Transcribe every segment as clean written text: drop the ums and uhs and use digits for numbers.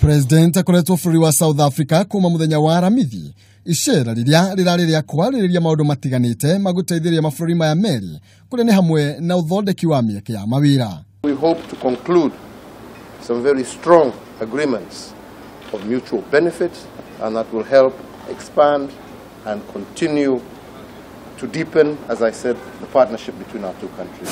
President akoretwo bũrũri wa South Africa kuma mũthenya wa Aramithi, icera rĩrĩa rĩrarĩ rĩa kwarĩrĩria maũndũ matiganĩte magũteithĩrĩria mabũrũri maya merĩ, kũrĩa nĩ hamwe na ũthondeki wa mĩeke ya mawĩra. We hope to conclude some very strong agreements of mutual benefit and that will help expand and continue to deepen, as I said, the partnership between our two countries.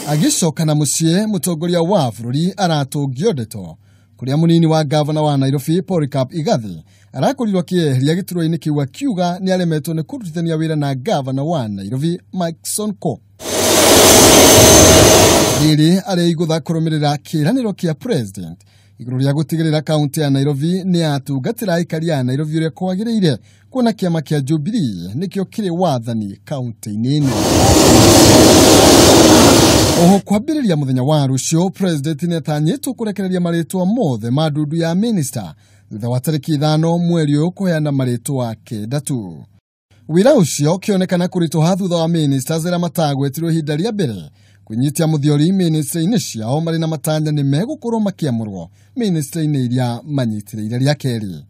Agĩcoka na mũciĩ, mũtongoria wa bũrũri aratũngio ndeto kũrĩa mũnini wa gavana wa Nairobi Polycarp Igathe arakorirwo akĩeheria gĩturwa-inĩ kĩu, akiuga nĩ aremetwo nĩ kũrutithania wĩra na gavana wa Nairobi Mike Sonko. Rĩrĩ arĩ igũtha kũrũmĩrĩra kĩĩranĩro kĩa president igũrũ rĩa gũtigĩrĩra kaunti ya Nairobi nĩ yatungatĩra aikari a Nairobi ũrĩa kwagĩrĩire, kuona kĩama kĩa Jubilee nĩkĩo kĩrĩ wathani kaunti-inĩ ĩno. Oho kwambĩrĩria mũthenya wa rũciũ, president nĩatanyĩtwo kũrekereria marĩtwa mothe ma ndundu ya minister thutha wa tarĩki 5 mweri ũyũ kũheana marĩtwa 9 tu. Wĩra ũcio ũkĩonekana kũritũha thutha wa ministers arĩa matagwetirwo ihinda rĩa mbere kwĩnyitia mũthiori ministry-inĩ ciao marĩ na matanya nĩ megũkorwo makĩamũrwo ministry-inĩ iria manyitĩrĩire rĩa kerĩ.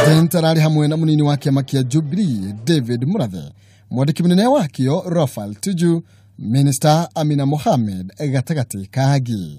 President ararĩ hamwe na mũnini wa kĩama kĩa Jubilee David Murathe, mwandĩki mũnene wakĩo Raphael Tuju, Minister Amina Mohamed gatagatĩ ka angĩ.